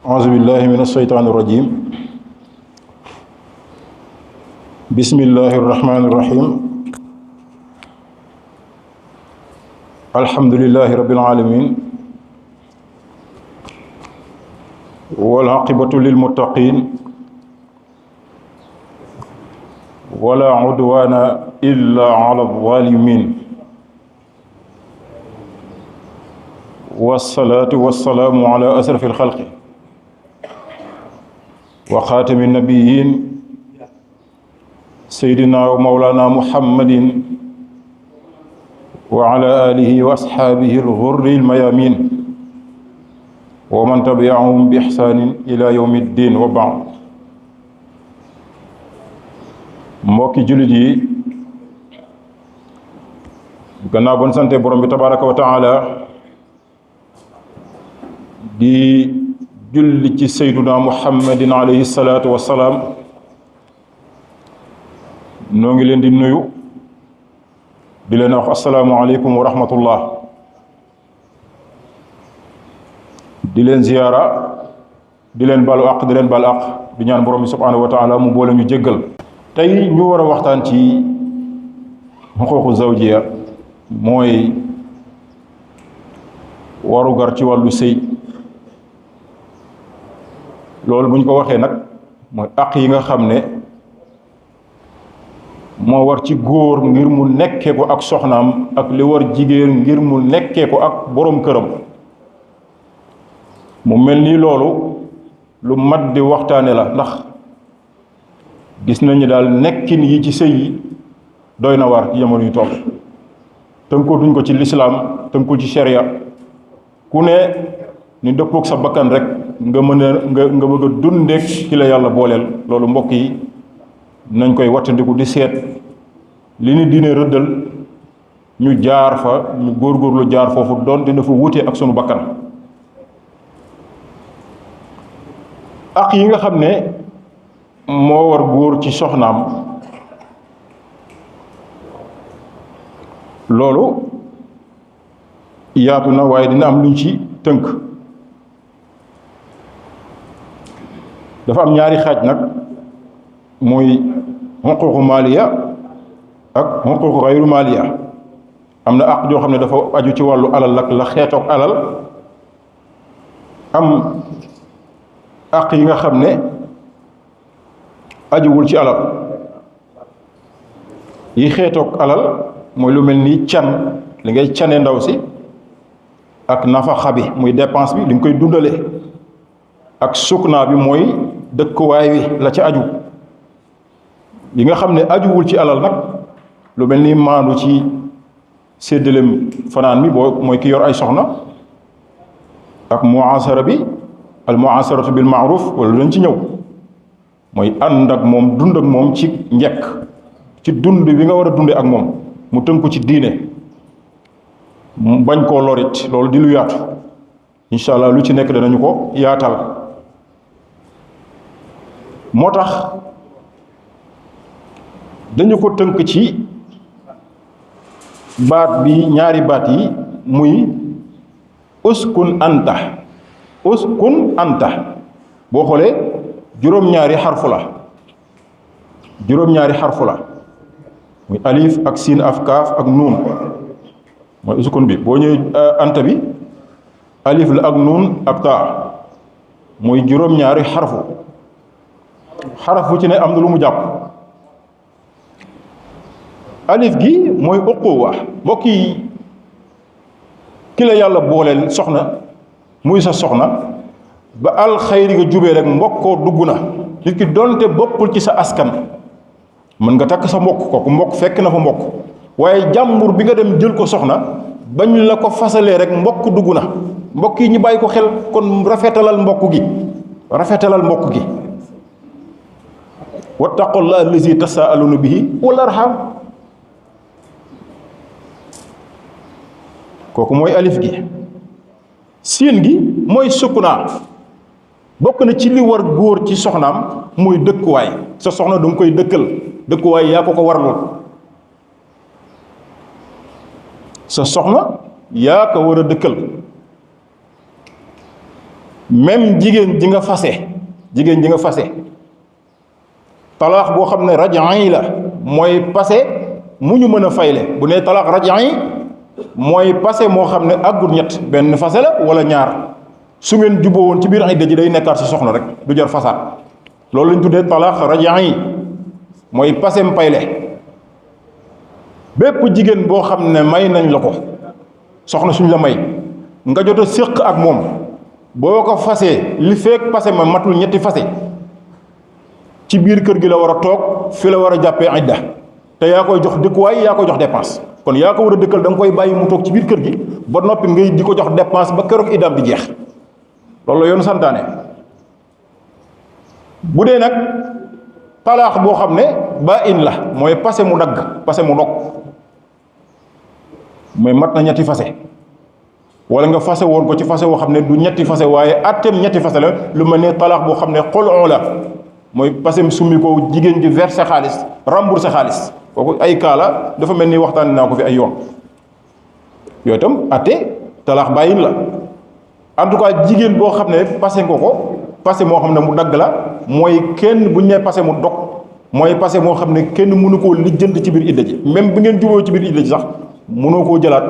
أعوذ بالله من الشيطان الرجيم بسم الله الرحمن الرحيم الحمد لله رب العالمين والعاقبة للمتقين ولا عدوان إلا على الظالمين والصلاة والسلام على أشرف الخلق وخاتم النبيين سيدنا ومولانا محمد وعلى آله وأصحابه الغر الميامين ومن تبعهم بإحسان إلى يوم الدين وبعد mbokki jullit yi gannaaw bon sante borom bi tabaraka wa taala di julli ci sayduna muhammadin alayhi salaatu wassalaam noo ngi leen di nuyu di leen wax assalaamu aleykum wa rahmatullah di leen ziyaara di leen balu aq di leen bal aq di ñaan borom bi subhanahu wa taala mu boole ñu jéggal tey ñu war a waxtaan ci xuquuqu zawjiya mooy warugar ci wàllu sëy loolu bu ñu ko waxee nag mooy àq yi nga xam ne moo war ci góor ngir mu nekkee ko ak soxnaam ak li war jigéen ngir mu nekkee ko ak boroom këram mu mel ni loolu lu mat di waxtaane la ndax gis nañu daal nekkin yi ci sëy yi doy na war ci jamono yu toll tënkoo duñ ko ci lislaam tënkul ci sharia ku ne ni dëppook sa bakkan rek nga mën a nga bëgg a dundeek ki la yàlla booleel loolu mbokk yi nañ koy wattandiku di seet li ni diine rëddal ñu jaar fa ñu góorgóorlu jaar foofu doon dina fa wute ak sunu bakkan ak yi nga xam ne moo war góor ci soxnaam loolu yaatu na waaye dina am luñ ci tënk dafa am ñaari xaaj nag mooy xuquuqu maaliya ak xuquuqu xayru maaliya am na àq joo xam ne dafa aju ci wàllu alal ak la xeetoog alal am àq yi nga xam ne ajuwul ci alal yi xeetoog alal mooy lu mel ni can li ngay cane ndaw si ak nafaxa bi muy dépense bi li nga koy dundale ak sukna bi mooy dëkkuwaay wi la ca aju yi nga xam ne ajuwul ci alal nag lu mel ni maandu ci séddaleem fanaan bi boo mooy ki yor ay soxna ak muasara bi al muasaratu bil maaruf wala lu leen ci ñëw mooy ànd ak moom dund ak moom ci njekk ci dund bi nga war a dunde ak moom mu tënku ci diine mu bañ koo lorit loolu di lu yaatu incha allah lu ci nekk danañu ko yaatal moo tax dañu ko tënk ci baat bi ñaari baat yi muy uskun anta boo xoolee juróom-ñaari xarfu la muy alif ak siin ak kaaf ak nuun mooy uskun bi boo ñëwee anta bi alif la ak nuun ak taa muy juróom-ñaari xarfu ci ne am na lu mu jàpp alif gi mooy uquwa mbokk yi ki la yàlla booleel soxna muy sa soxna ba alxayri nga jubee rek mbokkoo dugg na nit ki doonte bokkul ci sa askan mën nga takk sa mbokk kooku mbokk fekk na fa mbokk waaye jàmbur bi nga dem jël ko soxna bañ la ko fasalee rek mbokk dugg na mbokk yi ñu bàyyi ko xel kon rafetalal mbokk gi wattaqullaha allazi tasaaluna bihi wal arham kooku mooy alif gi siin gi mooy sukkunaa bokk na ci li war góor ci soxnaam muy dëkkuwaay sa soxna du nga koy dëkkal dëkkuwaay yaa ko waraloon sa soxna yaa ko war a dëkkal même jigéen ji nga fase talaax boo xam ne raj'i la mooy passé mu ñu mën a fayle. bu nee talaax raj'i mooy passé moo xam ne àggul ñett, benn fase la wala ñaar, su ngeen juboo woon ci biir idda ji day nekkaat sa soxna rek, du jar fasaat. loolu lañ tuddee talaax raj'i mooy passé mu payle. bépp jigéen boo xam ne may nañ la ko, soxna suñ la may nga jot a séq ak moom, boo ko fasee li fekk passé ma matul ñetti fase, ci biir kër gi la war a toog, fi la war a jàppee idda, te yaa koy jox dëkkuwaay, yaa koy jox dépense. kon yaa ko war a dëkkal da nga koy bàyyi mu toog ci biir kër gi ba noppi ngay di ko jox dépense ba keroog iddaam di jeex. loolu la yoonu santaane. bu dee nag talaax boo xam ne baa-in la, mooy passé mu dagg, passé mu dog, mooy mat na ñetti fase, wala nga fase woon ko ci fase woo xam ne du ñetti fase waaye atteem ñetti fase la, lu mel ne talaax boo xam ne xolon la, mooy passé mu summi ko jigéen ji versé xaalis, remboursé xaalis. kooku ay kaala dafa mel ni waxtaan naa ko fi ay yoon. yooyu itam atte talaax bàyyin la. en tout cas jigéen boo xam ne passé nga ko, passé moo xam ne mu dagg la, mooy kenn bu ñu nee passé mu dog, mooy passé moo xam ne kenn mënu koo lijjanti ci biir idda ji. même bu ngeen juboo ci biir idda ji sax mënoo koo jëlaat.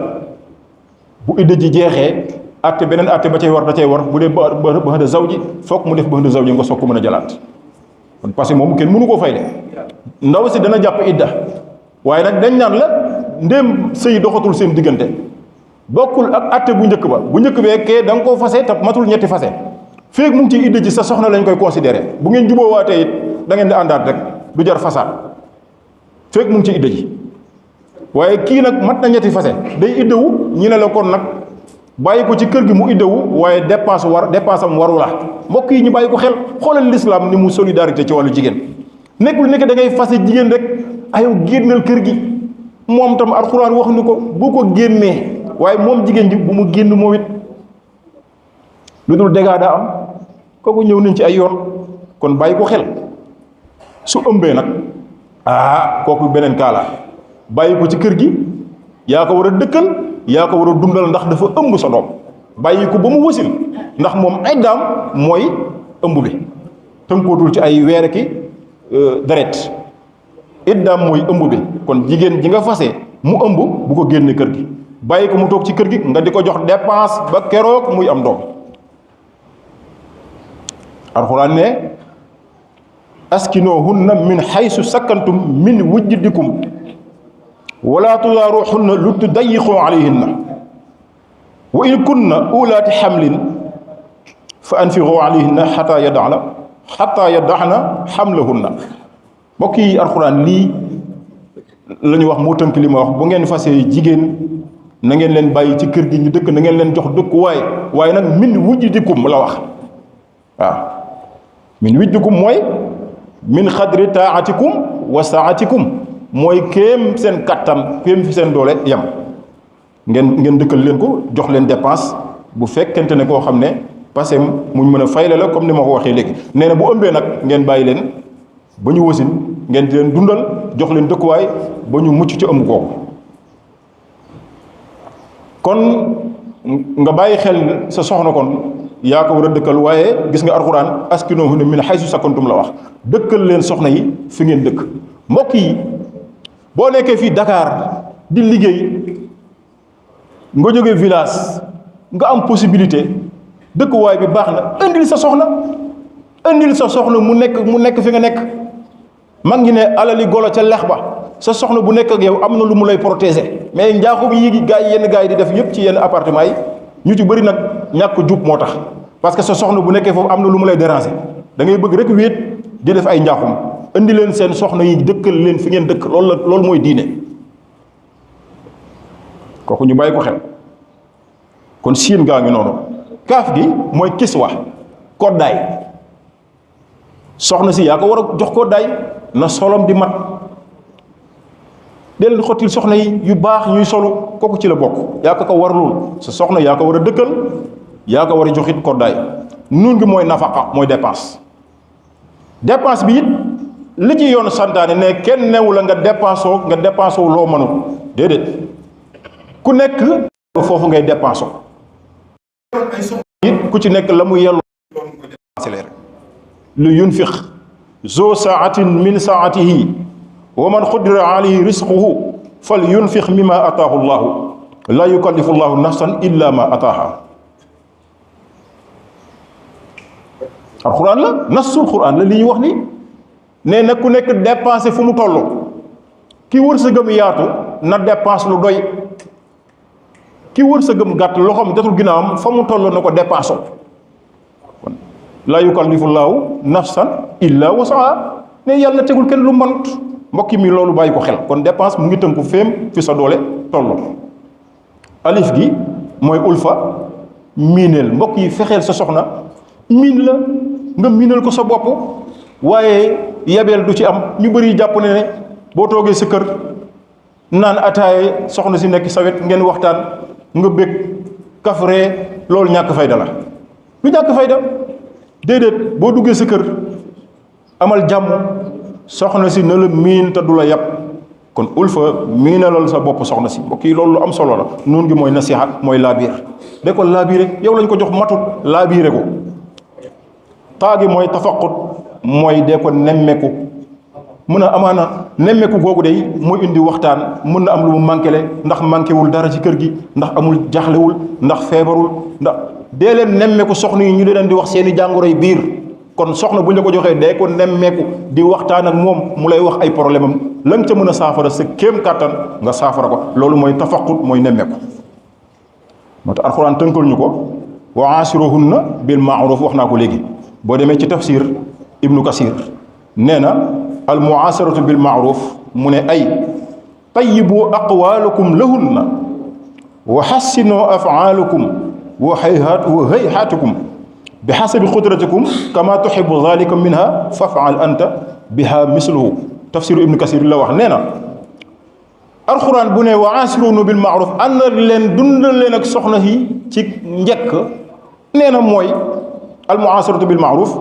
bu idda ji jeexee atte beneen atte ba cay war da cay war. bu dee ba de zawji foog mu def ba de zawji nga soog ko mën a jëlaat. kon passé moom kenn mënu koo fay de. ndaw si dana jàpp idda, waaye nag dañ naan la ndéem sëy doxatul seen diggante, bokkul ak atte bu njëkk ba. bu njëkk bee kee da nga koo fase te matul ñetti fase, feeg mu ngi ci idda ji sa soxna lañ koy considéré. bu ngeen juboo waatee it da ngeen di àndaat rek, du jar fasaat feeg mu ngi ci idda ji. waaye kii nag mat na ñetti fase, day iddawu, ñu ne la kon nag bàyyi ko ci kër gi mu iddawu, waaye dépense am waru la. mbokk yi ñu bàyyi ko xel. xoolal l'islam ni mu solidarité ci wàllu jigéen. nekkul nekk da ngay fase jigéen rek ayow génnal kër gi. moom tam alxuraan wax ni ko bu ko génnee, waaye moom jigéen ji bu mu génn moom it. lu dul dégâts daa am, kooku ñëw nañ ci ay yoon. kon bàyyi ko xel. su ëmbee nag kooku beneen kaala. bàyyi ko ci kër gi, yaa ko war a dëkkal, yaa ko war a dundal ndax dafa ëmb sa doom. bàyyi ko ba mu wasin, ndax moom iddaam mooy ëmb bi, tënkootul ci ay weer ki deret. iddaam mooy ëmb bi. kon jigéen ji nga fase mu ëmb bu ko génne kër gi, bàyyi ko mu toog ci kër gi nga di ko jox dépense ba keroog muy am doom. alxuraan ne askinohunna min haysu sakkantum min wujdikum wala tudaaruhunna lu tudayyiqu alayhinna wa in kunna ulaati hamlin fa anfiqu alayhinna xataa yadaxna xamlahunna. mbokk yi alxuraan lii la ñu wax moo tënk li ma wax. bu ngeen fasee jigéen na ngeen leen bàyyi ci kër gi ñu dëkk, na ngeen leen jox dëkkuwaay, waaye nag min wujdikum la wax. waaw min wujdikum mooy min xadri taatikum wa saatikum, mooy kéem seen kattan, kéem fi seen doole yam. ngeen dëkkal leen ko, jox leen dépense. bu fekkente ne koo xam ne parce que muñ mën a fayle la, comme ni ma ko waxee léegi. nee na bu ëmbee nag ngeen bàyyi leen ba ñu wasin, ngeen di leen dundal, jox leen dëkkuwaay ba ñu mucc ci ëmb kooku. kon nga bàyyi xel sa soxna, kon yaa ko war a dëkkal. waaye gis nga alxuraan askinohunna min haysu sakantum la wax. dëkkal leen soxna yi fi ngeen dëkk. mbokk yi boo nekkee fii Dakar di liggéey, nga jógee village, nga am possibilité dëkkuwaay bi baax na, indil sa soxna mu nekk fi nga nekk. mag ngi ne alali golo ca lex ba. sa soxna bu nekk ak yow am na lu mu lay protéger. mais njaaxum yi yenn gars yi di def yépp ci yenn appartement yi, ñu ci bëri nag ñàkk jub moo tax. parce que sa soxna bu nekkee foofu am na lu mu lay déranger, da ngay bëgg rek wéet di def ay njaaxum. indi leen seen soxna yi, dëkkal leen fi ngeen dëkk. loolu mooy diine. kooku ñu bàyyi ko xel. kon siin gaa ngi noonu. kaaf gi mooy kiswa, koddaay. soxna si yaa ko war a jox koddaay, na solom di mat. dee leen xottil soxna yi yu baax ñuy solu, kooku ci la bokk. yaa ko warlul sa soxna, yaa ko war a dëkkal, yaa ko war a joxit koddaay. nun gi mooy nafaqa, mooy dépense. dépense bi it li ci yoon santaane ne kenn newu la nga dépensé wu loo mënul. déedéet, ku nekk foofu ngay dépensé. it ku ci nekk la mu yellu lu yunfiq zo saatin min saatihi wa man qudira alayhi rizquhu fal yunfiq mimma ataahu llahu la yukallifu llahu nafsan illa ma ataaha. alquran la nasul quran la li ñu wax ni ne na ku nekk dépensé fu mu toll ki wërsëgam yaatu na dépense lu doy ki wërsëgam gàtt loxoom jotul ginnaawam fa mu toll na ko dépensé kon la yukallifu llahu nafsan illa wasaha ne yàlla tegul kenn lu mënut mbokki mi loolu bàyyi ko xel kon dépense mu ngi tënku féem fi sa doole toll. alif gi mooy ulfa miineel mbokk yi fexeel sa soxna miin la nga miinal ko sa bopp waaye yabeel du ci am ñu bëri jàpp ne boo toogee sa kër naan ataaye soxna si nekk sa wet ngeen waxtaan nga bëgg kafree loolu ñàkk fayda la lu ñàkk fayda déedéet boo duggee sa kër amal jàmm soxna si na la miin te du la yàpp kon ulfa miinalal sa bopp soxna si mbokk yi loolu lu am solo la noonu gi mooy nasiha mooy laabiir de ko laabiire yow lañ ko jox matut laabiire ko taagi mooy tafaqut mooy dee ko nemmeeku mun a amaana nemmeeku googu day mooy indi waxtaan mun na am lu mu manqué ndax manqué wul dara ci kër gi ndax amul jaxlewul ndax feebarul ndax dee leen nemmeeku soxna yi ñu leen di wax seeni jàngoroy biir kon soxna bu ñu la ko joxee dee ko nemmeeku di waxtaan ak moom mu lay wax ay problème am la nga ca mën a saafara sa kéem kàttan nga saafara ko loolu mooy tafaqut mooy nemmeeku moo tax alxuraan tënkal ñu ko wa aasiruhunna bil maaruf wax naa ko léegi boo demee ci tafsir ibnu kasir nee na al muasaratu bil maaruf mu ne ay tayyibu aqwaalakum lahunna wa xassinoo afaalukum wa hayhaatukum bi xasabi xudratikum kama tuxibu zalika minha fafaal anta biha misluhu tafsiru ibnu kasir la wax nee na alxuraan bu ne wa aasiruhunna bil maaruf ànd leen dundal leen ak soxna yi ci njëkk nee na mooy al muasaratu bil maaruf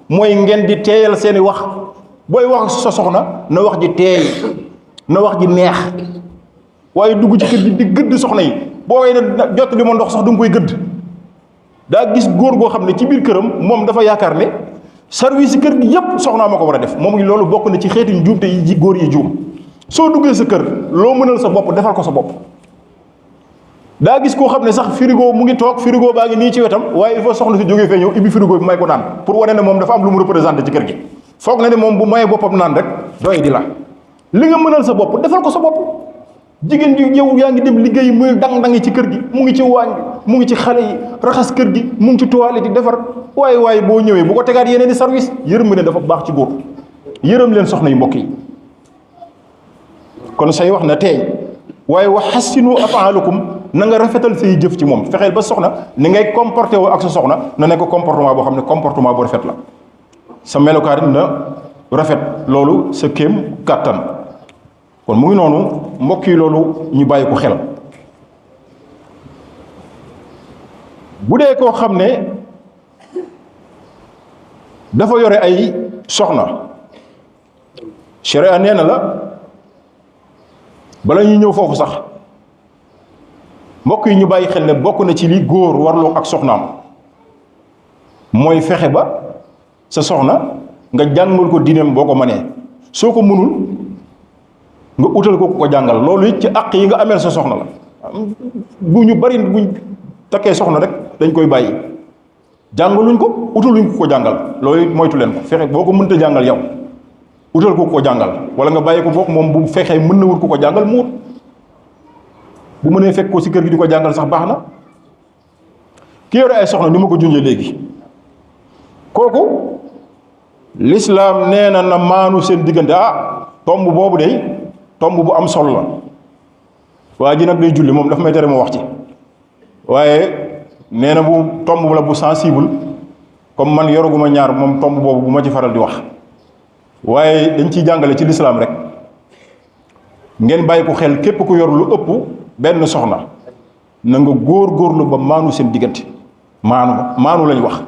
mooy ngeen di teeyal seeni wax booy wax sa soxna na wax ji teey na wax ji neex waaye dugg ci kër gi di gëdd soxna yi boo way na jot li ma ndox sax du nga koy gëdd daa gis góor goo xam ne ci biir këram moom dafa yaakaar ne service kër gi yépp soxnaa ma ko war a def moom loolu bokk na ci xeeti njuumte yi góor yi juum soo duggee sa kër loo mënal sa bopp defal ko sa bopp daa gis koo xam ne sax frigo mu ngi toog frigo baa ngi nii ci wetam waaye il faut soxna si jógee fee ñëw ibbi frigo bi may ko naan pour wane ne moom dafa am lu mu représenté ci kër gi foog na ne moom bu mayee boppam naan rek doy di la li nga mënal sa bopp defal ko sa bopp jigéen ji yow yaa ngi dem liggéey muy dang-dangi ci kër gi mu ngi ci waañ bi mu ngi ci xale yi raxas kër gi mu ngi ci toilette di defar waaye boo ñëwee bu ko tegaat yeneen i service yërëm ne dafa baax ci góor yërëm leen soxna yi mbokk yi kon say wax na teey waaye wa xassinu afaalukum na nga rafetal say jëf ci moom fexeel ba soxna ni ngay comporté woo ak sa soxna na nekk comportement boo xam ne comportement bu rafet la sa melokaan na rafet loolu sa kéem kàttan kon mu ngi noonu mbokk yi loolu ñu bàyyi ko xel bu dee koo xam ne dafa yore ay soxna sharia nee na la bala ñu ñëw foofu sax mbokk yi ñu bàyyi xel ne bokk na ci li góor warloo ak soxnaam mooy fexe ba sa soxna nga jàngal ko diineem boo ko mënee soo ko mënul nga utal ko ko jàngal loolu it ci àq yi nga ameel sa soxna la bu ñu bari buñ takkee soxna rek dañ koy bàyyi jàngaluñ ko utaluñ ko jàngal loolu it moytu leen ko fexe boo ko mënta jàngal yow utal ko jàngal wala nga bàyyi ko bokk moom bu fexee mën na wut ko jàngal mu wut bu mënee fekk ko ci kër gi di ko jàngal sax baax na ki yore ay soxna ni ma ko junjee léegi kooku lislaam nee na maanu seen diggante tomb boobu de tomb bu am solo la waa ji nag day julli moom dafa may tere ma wax ci waaye nee na bu tomb la bu sensible comme man yoraguma ñaar moom tomb boobu bu ma ci faral di wax waaye dañ ciy jàngale ci lislaam rek ngeen bàyyi ko xel képp ku yor lu ëpp benn soxna na nga góor-góorlu ba maanu seen diggante maanu lañ wax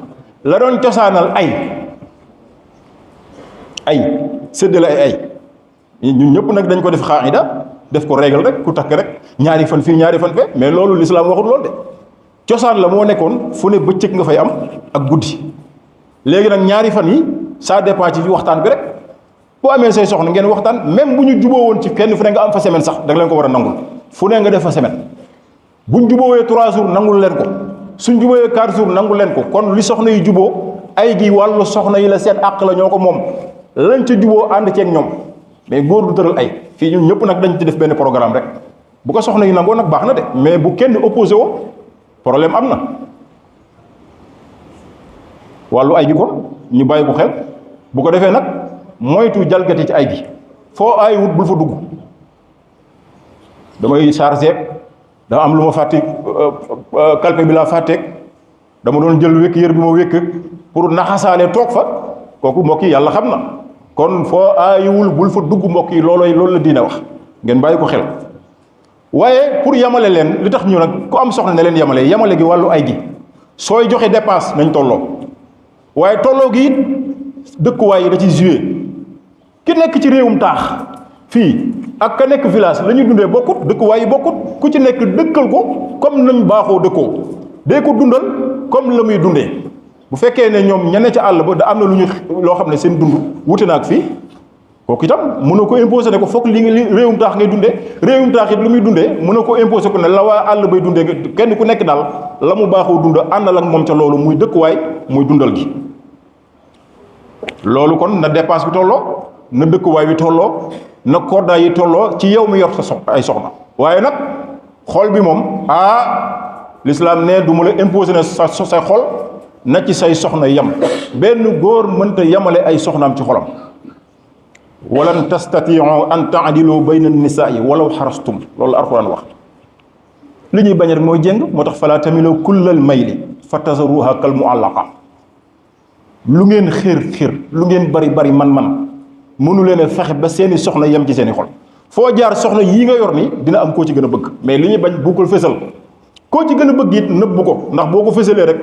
la doon cosaanal ay séddale ay ñun ñëpp nag dañ ko def xaaida def ko règle rek ku takk rek ñaari fan fii ñaari fan fee mais loolu lislaam waxul loolu de cosaan la moo nekkoon fu ne bëccëg nga fay am ak guddi léegi nag ñaari fan yi ça dépend ci waxtaan bi rek boo amee say soxna ngeen waxtaan même bu ñu juboo woon ci kenn fu ne nga am fa semaine sax da nga leen ko war a nangul fu ne nga def fa semaine buñ juboowee 3 jours nangul leen ko suñ juboowee 4 jours nangul leen ko kon li soxna yi juboo ay gi wàllu soxna yi la seen àq la ñoo ko moom lañ ca juboo ànd ceeg ñoom mais góor du tëral ay fii ñun ñëpp nag dañ ci def benn programme rek bu ko soxna yi nangoo nag baax na de mais bu kenn opposé woo problème am na wàllu ay gi kon ñu bàyyi ko xel bu ko defee nag moytu jalgati ci ay gi foo ay wut bul fa dugg damay chargé dama am lu ma fàtte calpe bi laa fàtteeg dama doon jël wékk yër bi ma wékk pour naxasaale toog fa kooku mbokk yi yàlla xam na kon foo aayuwul bul fa dugg mbokk yi loolu la diine wax ngeen bàyyi ko xel waaye pour yamale leen li tax ñu nag ku am soxna ne leen yamale gi wàllu ay gi sooy joxe dépense nañ tolloo waaye tolloo gi it dëkkuwaay yi da ci joué ki nekk ci réewum taax fii ak ka nekk village la ñuy dundee bokkut dëkkuwaay yi bokkut ku ci nekk dëkkal ko comme nañ baaxoo dëkkoo dee ko dundal comme la muy dundee bu fekkee ne ñoom ña ne ca àll ba da am na lu ñu loo xam ne seen dund wute na ak fii kooku itam mën na ko imposé ne ko foog li réewum taax ngay dundee réewum taax it lu muy dundee mën na ko imposé ko ne la waa àll bay dundee kenn ku nekk daal la mu baaxoo dund àndal ak moom ca loolu muy dëkkuwaay muy dundal gi loolu kon na dépense bi tolloo na dëkkuwaay bi tolloo na koddaay yi tolloo ci yow mi yor sa ay soxna waaye nag xol bi moom l'islam ne du ma la imposé ne sa say xol na ci say soxna yam benn góor mënta yamale ay soxnaam ci xolam walan tastatiu an taadilu bayna nisaa'i walaw xarastum loolu la alquran wax li ñuy bañ rek mooy jéng moo tax fala tamilu kullal mayli fa tazaruha kal muallaqa lu ngeen xir lu ngeen bari man mënu leen a fexe ba seeni soxna yem ci seeni xol foo jaar soxna yii nga yor ni dina am koo ci gën a bëgg mais li ñuy bañ bu ko fésal koo ci gën a bëgg it nëbbu ko ndax boo ko fésalee rek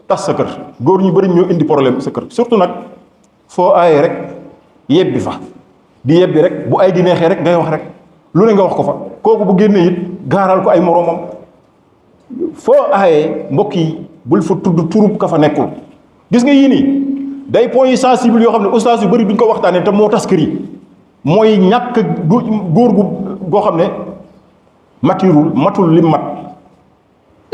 tas sa kër góor ñu bari ñoo indi problème sa kër surtout nag foo aayee rek yebbi fa di yebbi rek bu ay di neexee rek ngay wax rek lu ne nga wax ko fa kooku bu génnee it gaaral ko ay moroomam foo aayee mbokk yi bul fa tudd turub ka fa nekkul gis nga yii nii day point yi sensible yoo xam ne ustaas yu bëri duñ ko waxtaanee te moo tas kër yi mooy ñàkk góor goo xam ne matul lim mat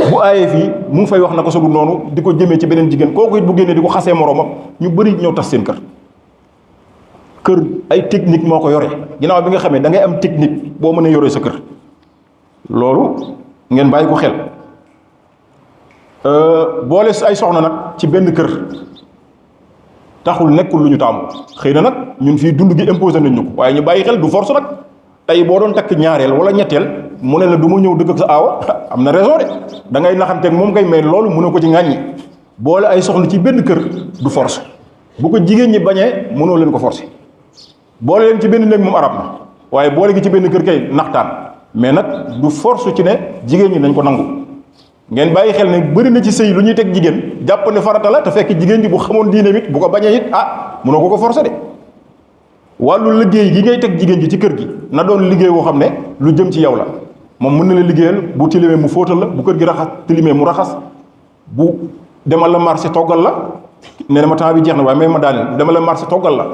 bu aayee fii mu ngi fay wax na ko sogu noonu di ko jëmee ci beneen jigéen kooku it bu génnee di ko xasee moroomam ñu bëri ñëw tas seen kër ay technique moo ko yore ginnaaw bi nga xamee da ngay am technique boo mën a yore sa kër loolu ngeen bàyyi ko xel boole ay soxna nag ci benn kër taxul nekkul lu ñu taamu xëy na nag ñun fii dund gi imposé nañ ñu ko waaye ñu bàyyi xel du force nag tey boo doon takk ñaareel wala ñetteel mu ne la du ma ñëw dëkk ak sa aawa am na raison de da ngay naxanteeg moom kay mais loolu mënoo ko ci ŋàññi boole ay soxna ci benn kër du force bu ko jigéen ñi bañee mënoo leen ko forcer boole leen ci benn néeg moom arab na waaye boole gi ci benn kër kay naxtaan mais nag du force ci ne jigéen ñi nañ ko nangu ngeen bàyyi xel ne bëri na ci sëy lu ñuy teg jigéen jàpp ne farata la te fekk jigéen ji bu xamoon diine it bu ko bañee it mënoo ko forcer de wàllu liggéey gi ngay teg jigéen ji ci kër gi na doon liggéey woo xam ne lu jëm ci yow la moom mën na la liggéeyal bu tilimee mu fóotal la bu kër gi raxas tilimee mu raxas bu demal la marché toggal la nee na ma temps bi jeex na waaye may ma daaneel demal la marché toggal la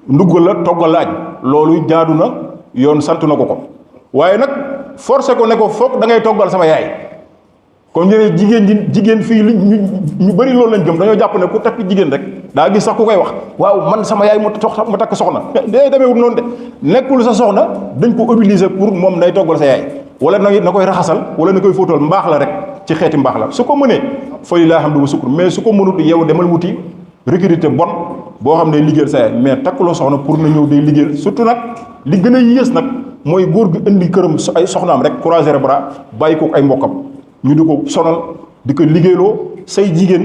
nduggal la toggal la añ loolu jaadu na yoon sant na ko waaye nag forcé ko ne ko foog da ngay toggal sama yaay kon ñu jigéen fii ñu bëri loolu lañ gëm dañoo jàpp ne ku takk jigéen rek daa gis sax ku koy wax waaw man sama yaay mu takk soxna day demeewul noonu de nekkul sa soxna dañ ko obliger pour moom nay toggal sa yaay wala na koy raxasal wala na koy fóotal mbaax la rek ci xeeti mbaax la su ko mënee fa lillaahi hamdu wa sukkur mais su ko mënut yow demal wuti recruter bon boo xam ne liggéeyal sa yaay mais takkuloo soxna pour na ñëw day liggéeyal surtout nag li gën a yées nag mooy góor gi indi këram ay soxnaam rek croiser les bras bàyyi ko ay mbokkam ñu di ko sonal di ko liggéeyloo say jigéen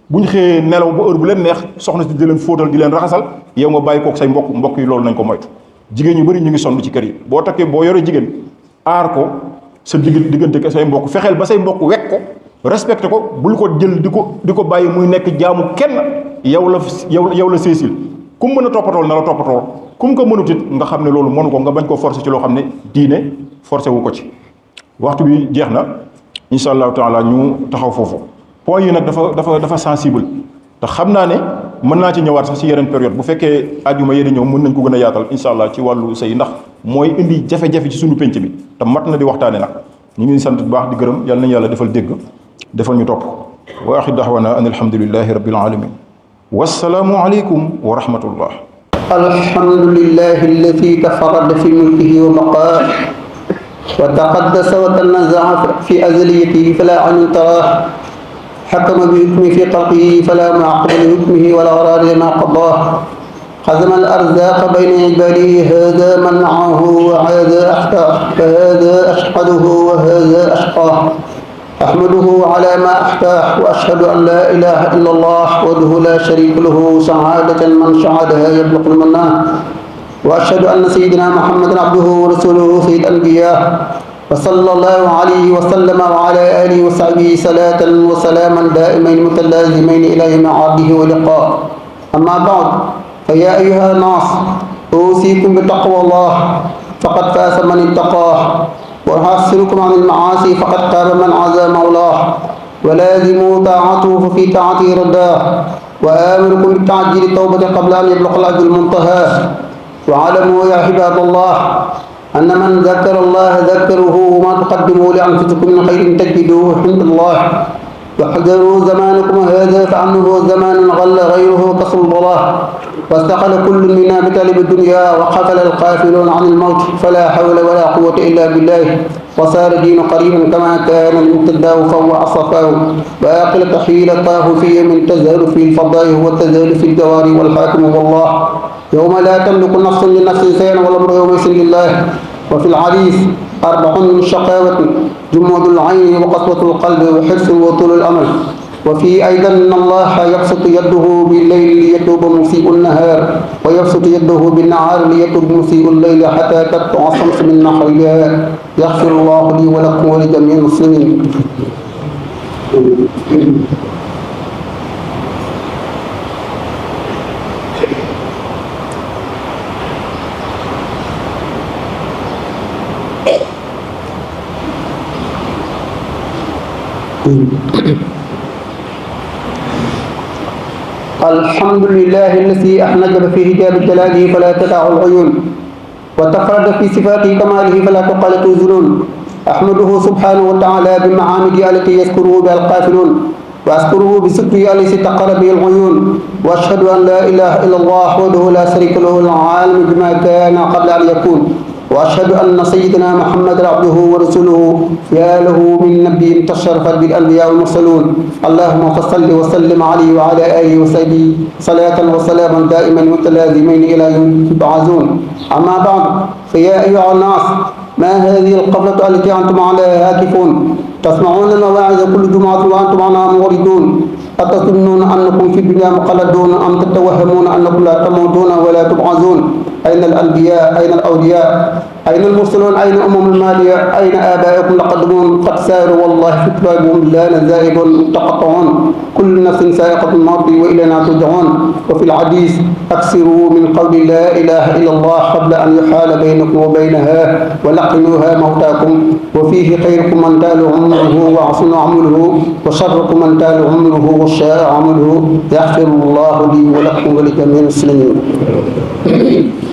bu ñu xëyee nelaw ba heure bu leen neex soxna si di leen fóotal di leen raxasal yow nga bàyyi kook say mbokk yi loolu nañ ko moytu jigéen ñu bëri ñu ngi sonn ci kër yi boo takkee boo yoree jigéen aar ko sa diggante say mbokk fexeel ba say mbokk wekk ko respecté ko bul ko jël di ko bàyyi muy nekk jaamu kenn yow la séesil kum mën a toppatool na la toppatool kum ko mënut it nga xam ne loolu mënu ko nga bañ ko forcé ci loo xam ne diine forcé wu ko ci waxtu bi jeex na incha allahu taala ñu taxaw foofu point yi nag dafa sensible te xam naa ne mën naa ci ñëwaat sax ci yeneen période bu fekkee ajuma yéen ñëw mën nañ ko gën a yaatal incha allah ci wàllu sëy ndax mooy indi jafe-jafe ci suñu penc bi te mat na di waxtaane nag ñu ngi sant bu baax di gërëm yàlla nañu yàlla defal dégg defal ñu topp wa axir daxwana an alhamdulillahi rabbil alamin wassalaamu aleykum wa rahmatullah. alhamdulillahi alladi tafarrada fi mulkihi wa baqaa wa taqaddasa wa tanazaha fi azaliyatihi fala ayn tarah حكم بحكمه في خلقه فلا معقب لحكمه ولا غرار لما قضاه قسم الأرزاق بين عباده هذا منعه وهذا أحتاه فهذا أشهده وهذا أشقاه أحمده على ما أحتاه وأشهد أن لا إله إلا الله وحده لا شريك له سعادة من شهدها يبلغ المنان وأشهد أن سيدنا محمدا عبده ورسوله سيد الأنبياء وصلى الله عليه وسلم وعلى آله وصحبه صلاة وسلاما دائمين متلازمين إلى يوم عرضه ولقاء. أما بعد فيا أيها الناس أوصيكم بتقوى الله فقد فاز من اتقاه وأحذركم عن المعاصي فقد تاب من عزى مولاه ولازموا طاعته ففي طاعته رداه وآمركم بتعجيل التوبة قبل أن يبلغ الأجل المنتهى. واعلموا يا عباد الله أن من ذكر الله ذكره وما تقدموا لأنفسكم من خير تجدوه عند الله واحذروا زمانكم هذا فأنه زمان غل غيره كصلبله واستقل كل منا بطلب الدنيا وقفل القافلون عن الموت فلا حول ولا قوة إلا بالله وصار دين قريبا كما كان المبتدأ فهو أصفاه وآقلة حيل طاه فيه من تزهر في الفضائح والتزهر في الجواري والحاكم والله يوم لا تملك نفس لنفس شيئا والأمر يومئذ لله. وفي الحديث أربع من شقاوة جمود العين وقسوة القلب وحرص وطول الأمل. وفي أيضا أن الله يبسط يده بالليل ليتوب مسيء النهار ويبسط يده بالنهار ليتوب مسيء الليل حتى تطلع الشمس من نحرها. يغفر الله لي ولكم ولجميع المسلمين. الحمد لله الذي أحنجب في حجاب جلاله فلا تدع العيون وتفرد في صفاته كماله فلا تقالة الظنون. أحمده سبحانه وتعالى بمعامده التي يذكره بها القافلون وأذكره بستره التي تقر به العيون وأشهد أن لا إله إلا الله وحده لا شريك له العالم بما كان قبل أن يكون وأشهد أن سيدنا محمد عبده ورسوله يا له من نبي تشرفت بالأنبياء والمرسلون. اللهم صل وسلم عليه وعلى آله وصحبه صلاة وسلاما دائما متلازمين إلى يوم تبعثون. أما بعد فيا أيها الناس ما هذه القفلة التي أنتم عليها هاكفون تسمعون المواعظ كل جمعة وأنتم عنها موردون أتظنون أنكم في الدنيا مقلدون أم تتوهمون أنكم لا تموتون ولا تبعثون. أين الأنبياء أين الأولياء أين المرسلون أين المالية أين آبائكم لقدمون قد ساروا والله في ترابهم لا نزائب متقطعون كل نفس سائقة الموت وإلينا ترجعون. وفي الحديث أكثروا من قول لا إله إلا الله قبل أن يحال بينكم وبينها ولقنوها موتاكم. وفيه خيركم من تال عمره وحسن عمله وشركم من تال عمره وشاء عمله. يغفر الله لي ولكم ولجميع المسلمين.